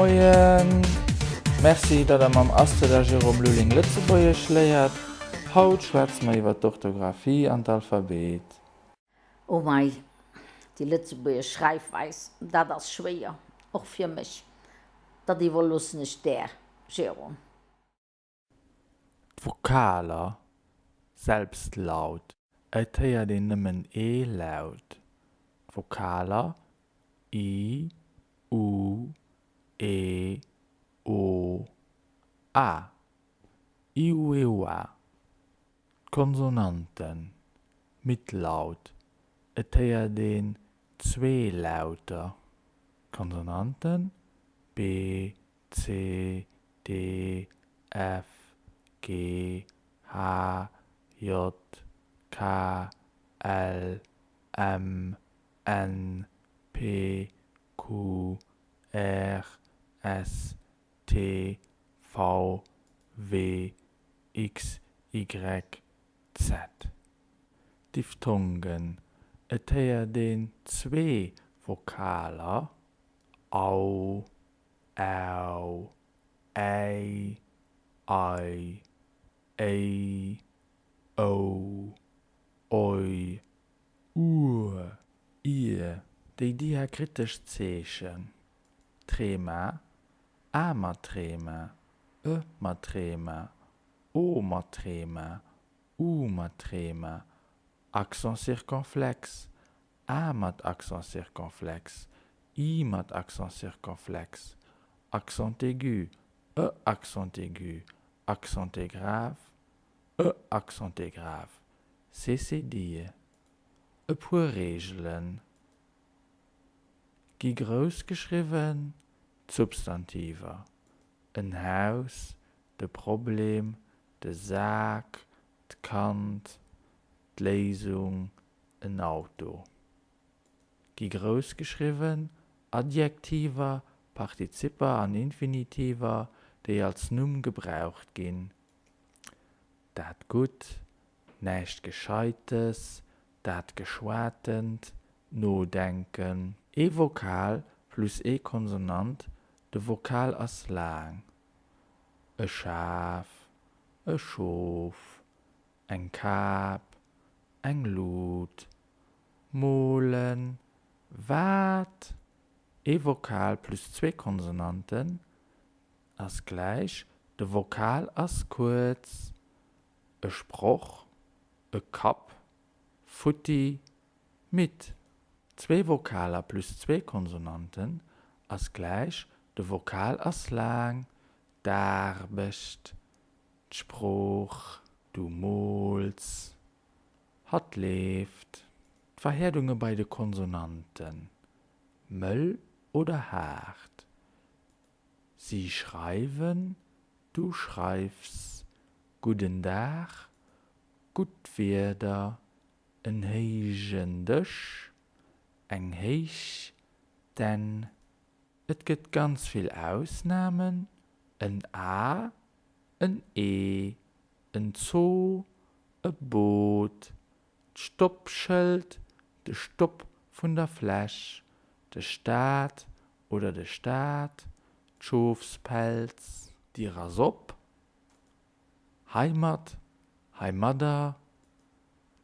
Moien! Merci, datt der mam Astrid a Jérôme Lulling Lëtzebuergesch léiert. Haut schwätze mer iwwer d'Orthografie an d'Alphabet. Oh mei, déi lëtzebuergesch Schreifweis, dat ass schwéier, och fir mech. Dat iwwerloossen ech där, Jérôme. D'Vokaler, Selbstlaut, Et héiert een nëmmen ee Laut. D'Vokaler i, u, e, o, a, i, u, e, o, a. D'Konsonanten, Mittlaut, Et héiert een zwee Lauter. D'Konsonanten b, c, d, f, g, h, j, k, l, m, n, p, q, r, s, T, V, W, X, Y, Z. Diphthongen, Et héiert een zwee Vokaler, au, äu, äi, ei, éi, ou, oi, ur, ir. Déi diakritesch Zeechen, Trema, A mat Trema, Ë mat Trema, O mat Trema, U mat Trema, Accent circonflexe, A mat Accent circonflexe, I mat Accent circonflexe, Accent aigu, Ë accent aigu, Accent grave, Ë accent grave, C cédille. E puer Reegelen gi grouss geschriwwen, d'Substantiver, en Haus, de Problem, de Sak, d'Kand, d'Léisung, en Auto gi grouss geschriwwen, Adjektiver, Partizipper an Infinitiver, déi als Numm gebraucht ginn, dat Gutt, näischt Gescheites, dat Geschwatent, Nodenken. Ee Vokal plus ee Konsonant, de Vokal ass laang, e Schaf, e Schof, eng Kap, eng Lut, molen, wat? Ee Vokal plus zwee Konsonanten ass gläich, de Vokal ass kuerz, e Sproch, e Kapp, futti, midd. Zwee Vokaler plus zwee Konsonanten ass gläich, de Vokal ass laang, d'Aarbecht, d'Sprooch, du mools, hatt leeft. D'Verhäerdunge bei de Konsonanten, mëll oder haart, si schreiwen, du schreifs, gudden Dag, gutt Wieder, en héijen Dësch, eng héich Dänn. Et gëtt ganz vill Ausnamen, en A, en E, en Zoo, e Boot, d'Stoppschëld, de Stopp vun der Fläsch, de Staat oder de Stad, d'Schofspelz. D'Dier ass op, heimat, heimadder,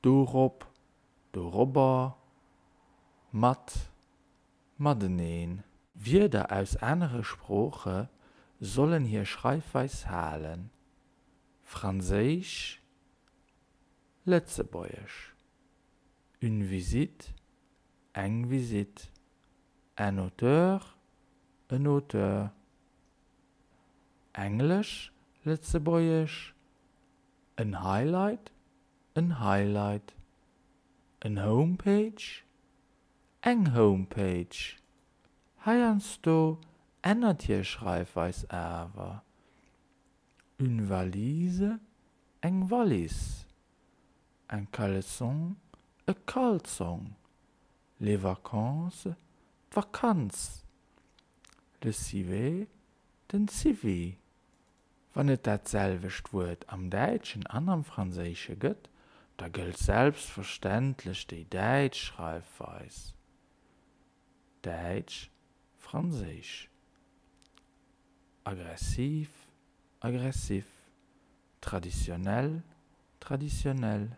dorop, dorobber, mat, mateneen. Wierder aus anere Sprooche sollen hir Schreifweis halen, Franséisch, Lëtzebuergesch, une visite, eng Visitt, un auteur, en Auteur, Englesch, Lëtzebuergesch, en Highlight, en Highlight, en Homepage, eng Homepage. Heiansdo ännert hir Schreifweis awer, une valise, eng Wallis, un caleçon, e Kalzong, les vacances, d'Vakanz, le civet, den Zivi. Wann et dat selwecht Wuert am Däitschen an am Franséische gëtt, da gëllt selbstverständlech déi däitsch Schreifweis, däitsch, franséisch. Aggressiv, aggressif, traditionnel, traditionnel,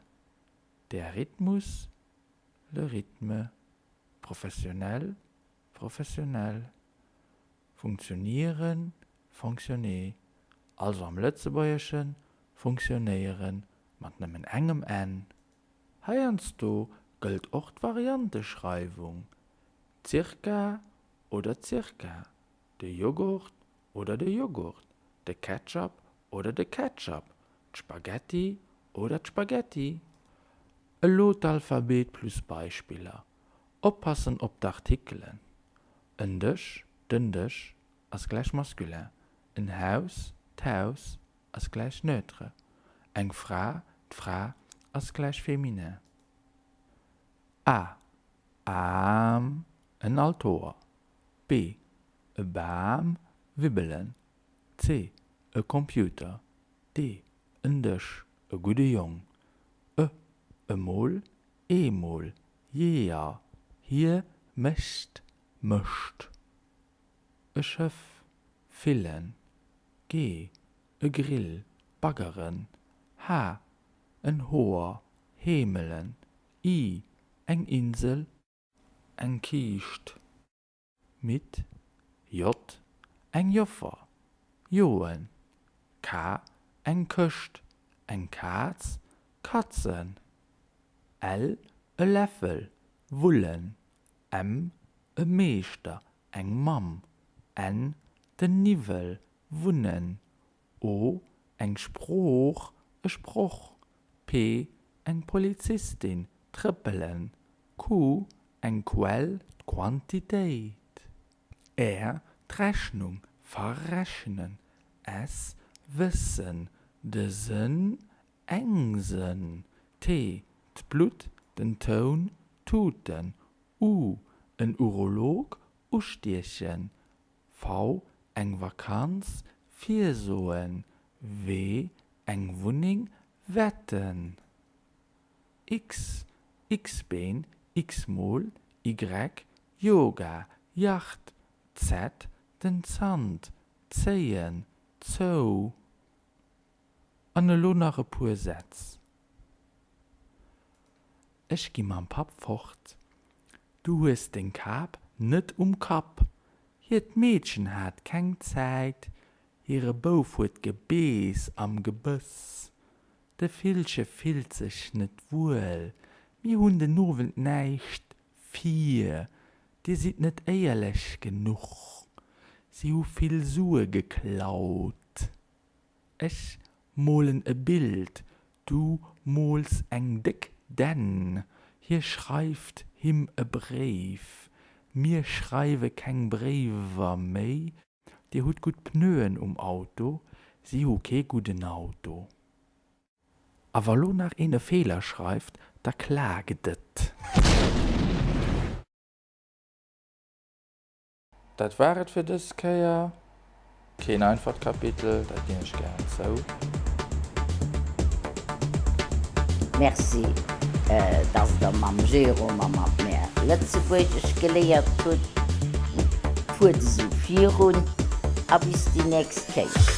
der Rhythmus, le rythme, professionell, professionnel, funktionieren, fonctionner, also am Lëtzebuergesche funktionéieren mat nëmmen engem n. Heiansdo gëllt och d'Varianteschreiwung, zirka oder circa, de Joghurt oder de Jughurt, de Ketchup oder de Kätschap, d'Spaghetti oder d'Spaghetti. Elo d'Alphabet plus Beispiller. Oppassen op d'Artikelen. En Dësch, den Dësch, ass gläich masculin, en Haus, d'Haus, ass gläich neutre, eng Fra, d'Fra, ass gläich féminin. A, Aarm, en Altoer. B, E Bam, wibbelen. C, E Computer. D, En Dësch, e gudde Jong. Ë, Emol, eemol, Jeeër, hie mécht, mëscht. E Schëff, fillen. G, E Grill, baggeren. H, En Hoer, heemelen. I, Eng Insel, eng Kiischt. Mit, J, eng Joffer, joen. K, eng Këscht, eng Kaz, katzen. L, e Läffel, wullen. M, e Meeschter, eng Mamm. N, den Niwwel, wunnen. O, eng Sprooch, e Sproch. P, eng Polizistin, trëppelen. Q, eng Quell, d'Quantitéit. R, d'Rechnung, verrechnen. S, wëssen, de Sënn, eng Sënn. T, d'Blutt, den Toun, tuten. U, en Urolog, ustiechen. V, eng Vakanz, virsoen. W, eng Wunneng, wetten. X, X-Been, X-mol, Y, Yoga, Yacht, Z, den Zant, zéien, zou. An elo nach e puer Sätz. Ech gi mam Papp fort. Du hues deng Kap net um Kapp. Hiert Meedchen hat keng Zäit. Hire Bouf huet Gebeess am Gebëss. De Villche fillt sech net wuel. Mir hunn den Owend näischt vir. Dir sidd net éierlech genuch. Si hu vill Sue geklaut. Ech molen e Bild, du mools eng déck Dänn. Hie schreift him e Bréif. Mir schreiwe keng Bréiwer méi. Dir hutt gutt Pneuen um Auto, si hu kee gudden Auto. A wa lo nach een e Feeler schreift, da klaakt et. Dat war et fir dës Kéier. Keen einfacht Kapitel, dat ginn ech gären zou. Merci, dass der mam Jérôme a mat mär Lëtzebuergesch geléiert hutt. Fuert esou virun a bis déi nächst Kéier.